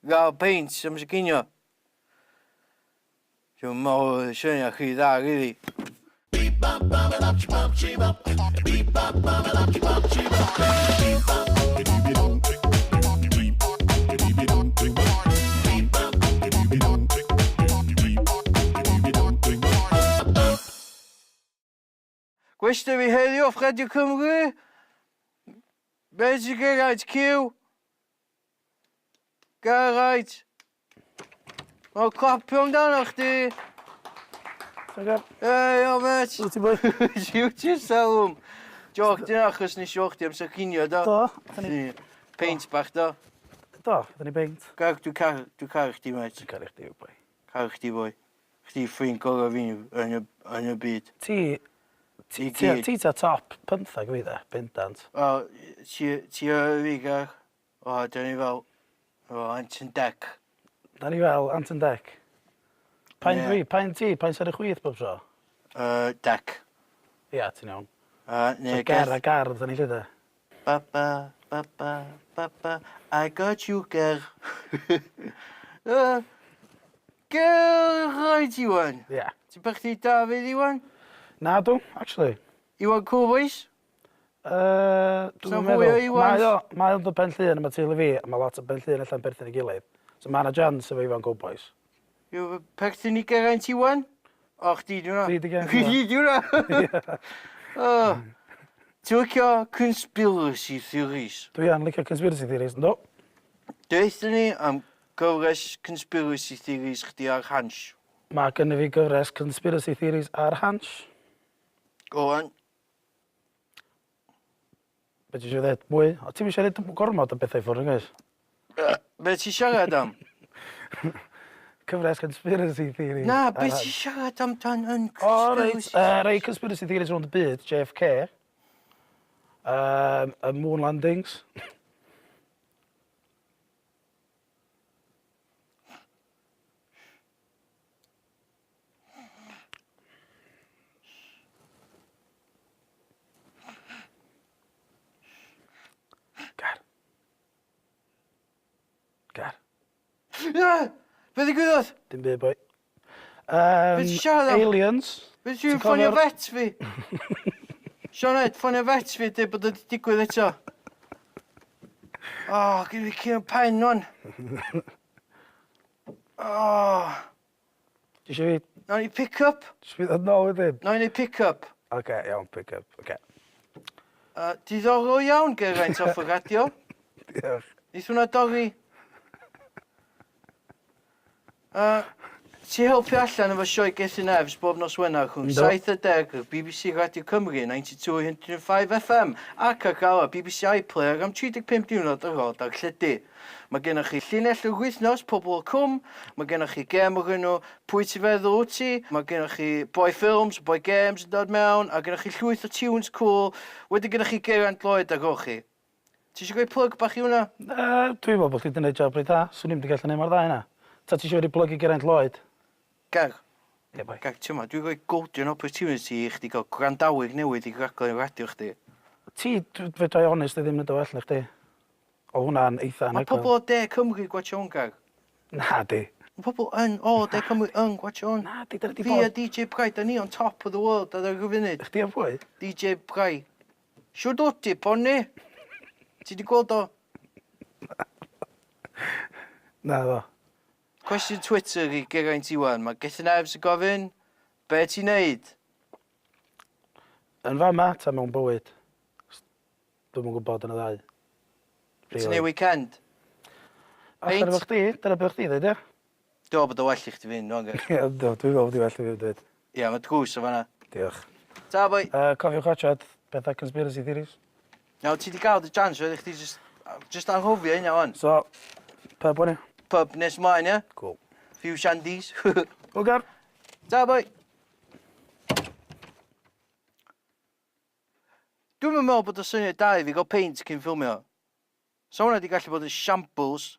Gael peint am y cinio. Dwi'n meddwl y syniad chi dda, rili. Gwestiwn fi heddiw off Radio Cymru. Be ti Geraint Cyw? Geraint! Mae'n clapio amdano chdi. Ei, o met. Wyt ti boi? Siwt ti'n salwm. Joc di achos nes i weld chdi amser cinio, do? Do. Da ni... Peint bach, do? Do, da ni beint. Gar, dwi'n car, dwi caru chdi, met. Dwi'n caru chdi, boi. Caru chdi, boi. Chdi ffrind gorau fi yn y, yn y byd. Ti... Ti Ti, ti ta top 15 fi dde, bendant. O, ti, ti o fi, gar. O, da ni fel, o, Ant and Dec. Da ni fel Ant and Dec. Pa'n yeah. dwi, pa'n ti, pa'n sy'n y chwith bob tro? Dec. Ia, ti'n iawn. Neu so, ger a gar, da ni lle de. Ba ba, ba ba, ba ba, I got you, ger. Ger rhaid, Iwan. Ia. Yeah. Ti'n perthyn i Dafydd, Iwan? Na, dw, actually. Iwan Cool Boys? Yy, dwi'm yn meddwl. Fwy o Iwans? Mae o, mae o'n dod Pen Llŷn a ma' teulu fi, a ma' lot o Pen Llŷn allan perthyn i gilydd. So ma' 'na chance efo Ifan Cowbois. Yw perthyn i Geraint Iwan? O, chdi di hwnna. Fi di Geraint Iwan. Chdi di hwnna. O. Ti'n licio conspiracy theories? Dwi yn licio conspiracy theories, yndw. Deutha ni am gyfres conspiracy theories chdi ar Hansh. Mae gynna fi gyfres conspiracy theories ar Hansh. Go on. Be ti isio ddeud? Mwy? O ti'm isio roid gormod o bethau i ffwrdd nag oes? Be ti siarad am? Cyfres conspiracy theories. Na, be ti siarad amdan yn O reit, rei conspiracy theories rownd y byd, JFK. Yym y moon landings. Gar. Gar. Na! Be ddigwyddodd? Dim byd, boi. Um, Be ti'n siarad am? Aliens. Be ti'n ffonio vet fi? Sioned, ffonio vet fi, dweud bod wedi digwydd eto. O, oh, gyd fi cyn pen wan. Oh. Ti eisiau fi... Nawn ni pick up. Ti eisiau fi ddod nôl wedyn? Nawn ni pick up. Oce, okay, iawn, pick up, oce. Okay. Diddorol iawn, Geraint off y radio. Diolch. Neith hwnna dorri. Ti helpu allan efo sioe Gethin Evs bob nos Wener rhwng 7 a 10 ar BBC Radio Cymru 92.105 FM ac ar gael ar BBC iPlayer am 35 diwrnod ar ôl darlledu. Mae gennych chi llinell yr wythnos, Pobl y Cwm, mae gennych chi gêm o'r enw Pwy Ti'n Feddwl Wyt Ti, mae gennych chi Boi Ffilms, Boi Games yn dod mewn, a gennych chi llwyth o tunes cŵl, wedyn gennych chi Geraint Lloyd ar ôl chi. Ti eisiau gwneud plug bach i hwnna? Yy, dwi'n meddwl bod chdi 'di neud job reit dda. Swn i'm 'di gallu neud mor dda â hynna. Ta ti isio fi roi plug i Geraint Lloyd? Ger. Ie boi. Ger, t'mo', dwi'n rhoi golden opportunity i chdi gael gwrandawyr newydd i raglen radio chdi. Ti, dw- fedra i honestly ddim neud o well na chdi. O'dd hwnna'n eitha anhygoel. Mae pobl o De Cymru gwatsio hwn, Ger. Nadi. Mae pobl yn o De Cymru yn gwatsio hwn. Nadi, dyna 'di bod... Fi a DJ Bry, da ni on top of the world ar y funud. Chdi a pwy? DJ Bry. Shwd wt ti, pony? Ti 'di gweld o? Naddo. Cwestiwn Twitter i Geraint Iwan. Mae Gethin Evs yn gofyn, be ti'n neud? Yn fama, ta mewn bywyd? Dwi'm yn gwybod yn y ddau. Be ti'n neud weekend? Allan efo chdi, dyna be' chdi ddeud ia? Dwi me'wl bod o well i chdi fynd ŵan Gareth. Ie yndw dwi me'wl bod 'i well i fi fynd 'fyd. Ie ma' drws yn fan 'na. Diolch. Ta boi. Cofiwch watsiad petha conspiracy theories. Nawr ti 'di ga'l dy chance rhaid i chdi jyst jyst anghofio hynna ŵan. So pub ŵan ia? Pub nes mlaen ia? Cŵl. Few shandies. Hwyl Gar. Ta boi. Dwi'm yn me'wl bod o syniad da i fi ga'l peint cyn ffilmio. Sa hwnna 'di gallu bod yn shambles.